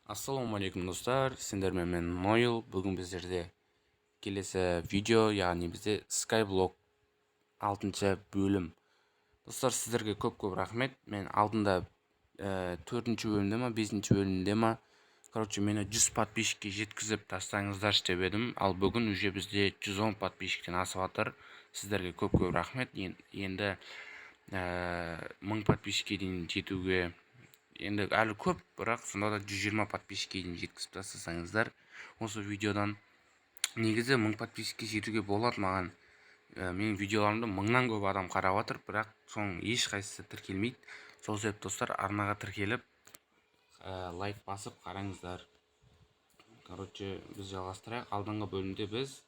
Ассалаумағалейкум, достар! Сендермен мен, Нойл. Бүгін біздерде келесі видео, яғни бізде Skyblock 6 бөлім. Достар, сіздерге көп-көп рахмет. Мен алдында төртінші бөлімде ма, бесінші бөлімде ма, короче, мені 100 подписчикке жеткізіп тастаңыздаршы деп едім. Ал бүгін уже бізде 110 подписчиктен асып жатыр. Сіздерге көп-көп рахмет. Енді 1000 подписчикке дейін жетуге енді әлі көп, бірақ сонда да 120 подписчикке дейін жеткізіп тастасаңыздар осы видеодан, негізі 1000 подписчикке жетуге болады. Маған менің видеоларымды мыңнан көп адам қарап жатыр, бірақ соның ешқайсысы тіркелмейді. Сол себепті, достар, арнаға тіркеліп, лайк басып қараңыздар. Короче, біз жалғастырайық. Алдыңғы бөлімде біз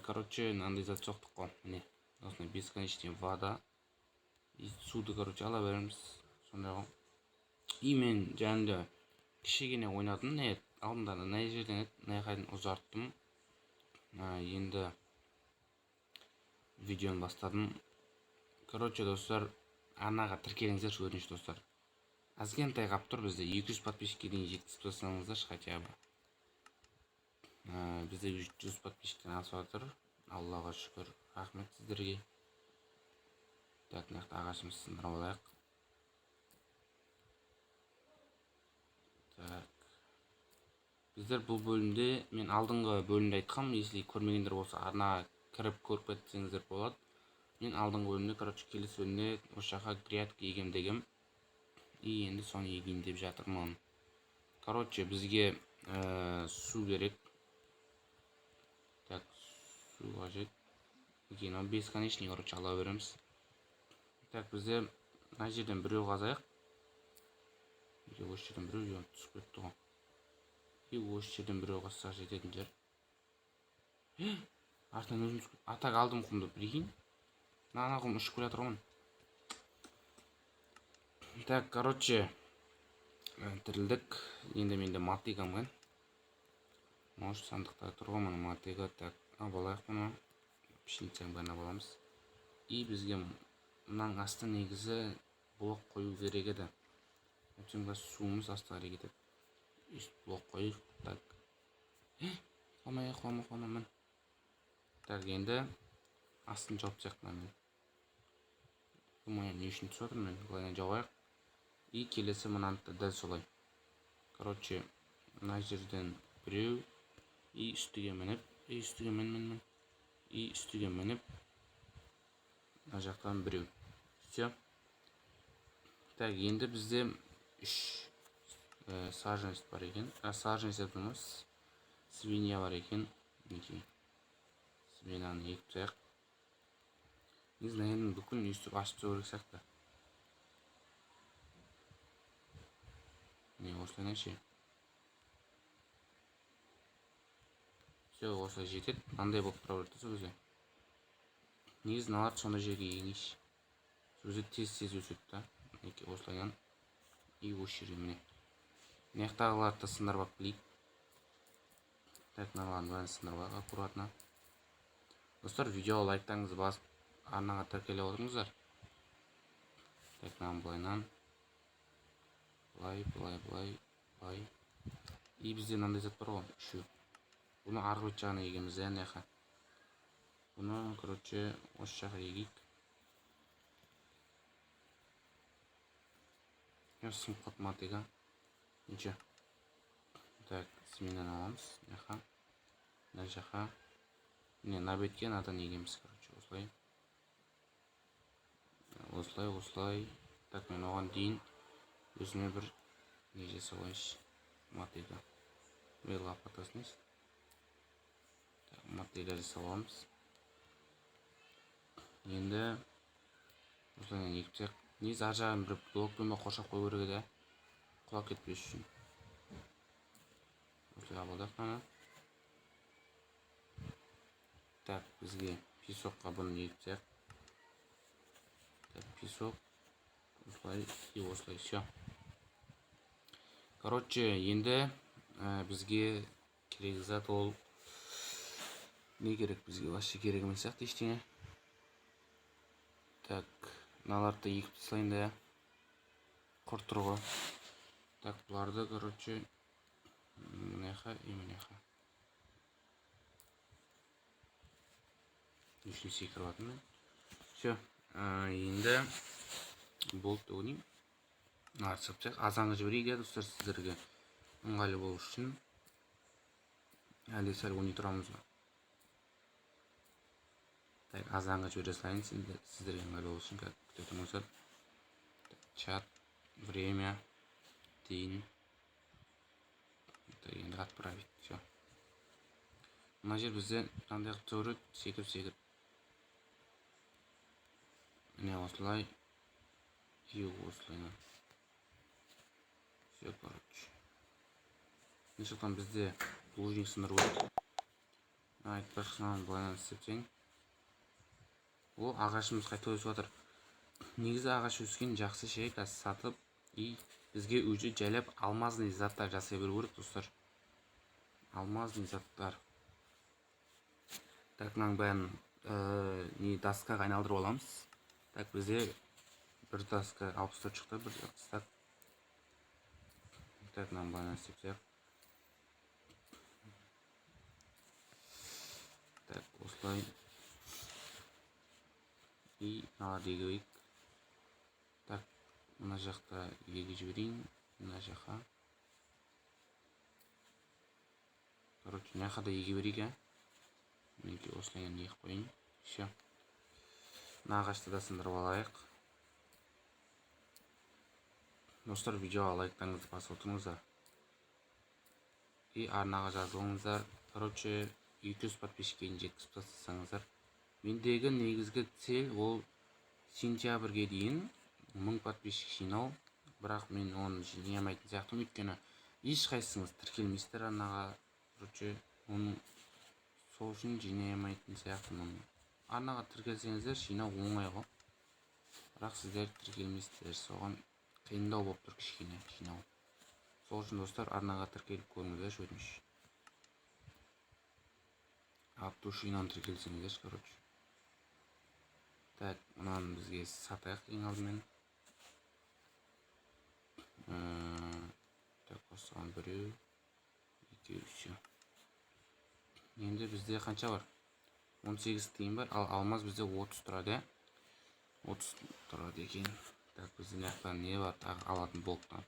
короче, мынандай зат соқтық қой, міне, осындай бесконечный вода и суды, короче, ала береміз, сондай ғой. И мен жаңағыда кішкене ойнадым, не, алдында мына жерден еді, мына жаққа дейін ұзарттым. Енді видеоны бастадым. Короче, достар, арнаға тіркеліңіздерші, өтініш, достар. Азғантай қалып тұр, бізде 200 подписчикке дейін жеткізіп тастасаңыздаршы хотя бы. Бізде 100 подписчиктен асып жатыр, Аллаға шүкір, рахмет сіздерге. Так, мына жақта ағашымызды сындырып алайық. Так, біздер бұл бөлімде, мен алдыңғы бөлімде айтқанмын, если көрмегендер болса, арнаға кіріп көріп кетсеңіздер болады. Мен алдыңғы бөлімде, короче, келесі бөлімде осы жаққа грядка егем дегем, и енді соны егейін деп жатырмын. Короче, бізге су керек. Так, су қажет екен, мынау бесконечный, короче, ала береміз. Так, бізде мына жерден біреу қазайық. Осы жерден біреу түсіп кетті ғой. И осы жерден біреу қазсақ, жететін жер. Артынан өзім түсіп. А так алдым құмды, прикинь. Ана құм ұшып келе жатыр ғой. Так, короче, тірілдік. Енді менде мотыгам бар. Может, сандықта тұр ғой мына мотыга. Так, алып алайық бұны, пшеницаның бәрін алып аламыз. И бізге мынаның асты негізі блок қою керек еді, өйткені суымыз асты қарай кетеді. Өйстіп блок қояйық. Так, құламай, құлама, құлама, мін. Так, енді астын жауып тастайық мынамен. Думаю, не үшін түсіп жатырмын мен? Былайынан жабайық. И келесі мынаны да дәл солай. Короче, мына жерден біреу, и үстіге мініп, и үстіге мін, мін, мін, и үстіге мініп, мына жақтан біреу. Все. Так, енді бізде үш саженец бар екен. Саженец деп тұрмыз, свинья бар екен. Мінекей, свиньяны егіп тастайық. Негізі мына жердің бүкілін өйстіп ашып тастау керек сияқты. Міне, осылайынан ше. Все, осылай жетеді. Мынандай болып тұра береді сол кезде. Негізі мыналарды сондай жерге егіңізші, сол кезде тез тез өседі да. Мінекей, осылайынан. И осы жерге, міне, мына жақтағыларды да сындырып алып келейік. Так, мыналардың бәрін сындырып алайық аккуратно. Достар, видеоға лайктарыңызды басып, арнаға тіркеле отырыңыздар. Так, мынаны былайынан, былай, былай, былай, былай. И бізде мынандай зат бар ғой, үшеу. Бұны арғы бет жағына егеміз, иә, мына жаққа. Бұны, короче, осы жаққа егейік. Сынып қалды мотыга. Ничего. Так, семенаны аламыз мына жаққа, мына жаққа, міне, мына бетке мынадан егеміз. Короче, осылай, осылай, осылай. Так, мен оған дейін өзіме бір не жасап алайыншы, мотыга. Ой, лопатасын емес. Так, мотыга жасап аламыз. Енді осылай егіп тастайық. Негізі ар жағын бір блокпен ба қоршап қою керек еді, құлап кетпес үшін. Осылай алып алайық мынаны. Так, бізге песокқа бұны егіп тастайық. Так, песок осылай и осылай. Все. Короче, енді бізге керек зат ол не керек бізге? Вообще керек емес сияқты ештеңе. Так, мыналарды да егіп тастайын да, иә, құр тұр ғой. Так, былайынан. Бұларды, короче, мына жаққа и мына жаққа. Не үшін секіріп жатырмын мен? Все, енді болды деп ойлаймын. Мыналарды сатып тастайық. Азанғы жіберейік, иә, достар, сіздерге ыңғайлы болу үшін. Әлде сәл ойнай тұрамыз ба? Так, азанғы жібере салайын сіздерге ыңғайлы болу үшін. Қазір күте тұрыңыздар. Чат, время, дейін. Так, енді отправить. Все. Мына жер бізде мынандай қылып тұрып, секіріп-секіріп. Міне осылай. И осылай. Все, короче. Мына жақтан бізде булыжник сындыру керек. Айтпақшы, мынаны былайынан істеп тастайын. О, ағашымыз қайта өсіп жатыр. Негізі ағаш өскен жақсы ше, қазір сатып, и бізге уже жайлап алмазный заттар жасай беру керек, достар. Алмазный заттар. Так, мынаның бәрін не доскаға айналдырып аламыз. Так, бізде бір доска 64 шықты, бір стак. Так, мынаны былайынан істеп тастайық. Так, осылай. И мыналарды егейік. Так, мына жақта егіп жіберейін, мына жаққа. Короче, мына жаққа да еге берейік, ә? Мінекей осылай егіп қояйын. Все. Мына ағашты да сындырып алайық. Достар, видеоға лайктарыңызды басып отырыңыздар. И арнаға жазылыңыздар. Короче, 200 подписчикке дейін жеткізіп тастасаңыздар. Мендегі негізгі цель ол сентябрьге дейін 1000 подписчик жинау. Бірақ мен оны жинай алмайтын сияқтымын, өйткені ешқайсыңыз тіркелмейсіздер арнаға. Короче, оны сол үшін жинай алмайтын сияқтымын. Арнаға тіркелсеңіздер жинау оңай ғой. Бірақ сіздер тіркелмейсіздер, соған қиындау болып тұр кішкене жинау. Сол үшін, достар, арнаға тіркеліп көріңіздерші, өтініш. От душинан тіркелсеңіздерші, короче. Так, мынаны бізге сатайық ең алдымен. Так, осыған біреу, екеу, все. Енді бізде қанша бар? 18 тиын бар, ал алмаз бізде 30 тұрады, иә? 30 тұрады екен. Так, бізде мына жақта не бар тағы алатын блоктан?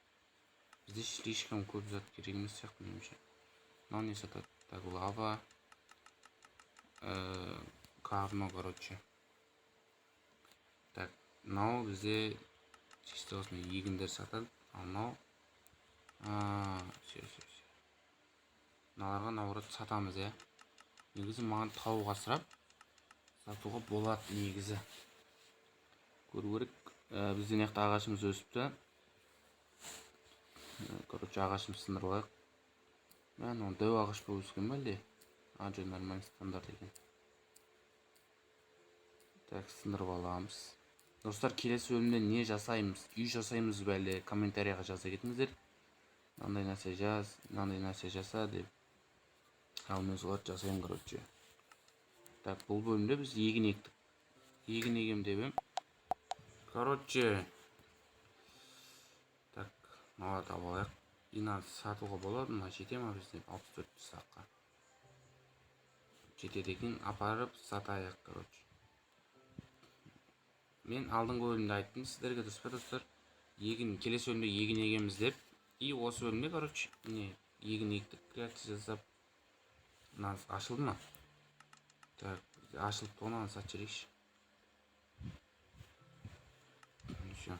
Бізде слишком көп зат керек емес сияқты меніңше. Мынау не сатады? Так, лава. Говно, короче. Так, мынау бізде чисто осындай егіндер сатады. Ал мынау, все, все, все. Мыналарға наоборот сатамыз, иә. Негізі маған тауық асырап сатуға болады негізі. Көру керек. Бізде мына жақта ағашымыз өсіпті. Короче, ағашымызды сындырып алайық. Мә, мынау дәу ағаш болып өскен ба әлде? А, жоқ, нормальный стандарт екен. Так, сындырып аламыз. Достар, келесі бөлімде не жасаймыз? Үй жасаймыз ба әлде? Комментарияға жаза кетіңіздер. Мынандай нәрсе жаз, мынандай нәрсе жаса деп. Ал мен соларды жасаймын, короче. Так, бұл бөлімде біз егін ектік. Егін егем деп ем. Короче, так, мыналарды алып алайық. И мынаны сатуға болады ма? Жете ма бізде 64 саққа? Жетеді екен, апарып сатайық, короче. Мен алдыңғы бөлімде айттым сіздерге, дұрыс па, достар? Егін, келесі бөлімде егін егеміз деп. И осы бөлімде, короче, не, егін ектік, креатив жасап. Мына ашылды ма? Так, ашылып тұр, мынаны сатып жіберейікші. Всё.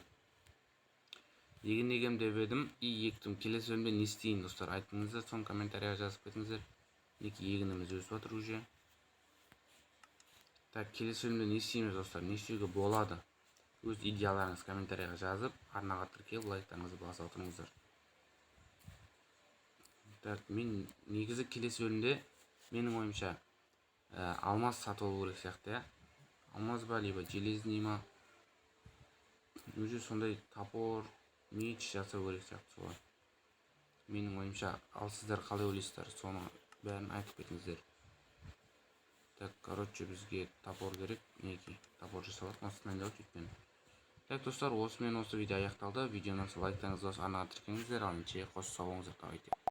Егін егем деп едім, и ектім. Келесі бөлімде не істейін, достар, айтыңыздар, соны комментарияға жазып кетіңіздер. Мінекей егініміз өсіп жатыр уже. Так, келесі бөлімде не істейміз, достар, не істеуге болады? Өз идеяларыңызды комментарияға жазып, арнаға тіркеліп, лайктарыңызды басып отырыңыздар. Так, мен негізі келесі бөлімде менің ойымша алмаз сатып алу керек сияқты, иә. Алмаз ба, либо железный ма, уже сондай топор, меч жасау керек сияқты солай. Менің ойымша, ал сіздер қалай ойлайсыздар, соны бәрін айтып кетіңіздер. Так, короче, бізге топор керек. Мінекей, топор жасап жатырмын, осыдан дайындалып өйткені. Так, достар, осымен осы видео аяқталды. Видеоны лайктарыңызды басып, арнаға тіркеліңіздер. Ал ендеше, қош, сау болыңыздар, давайте.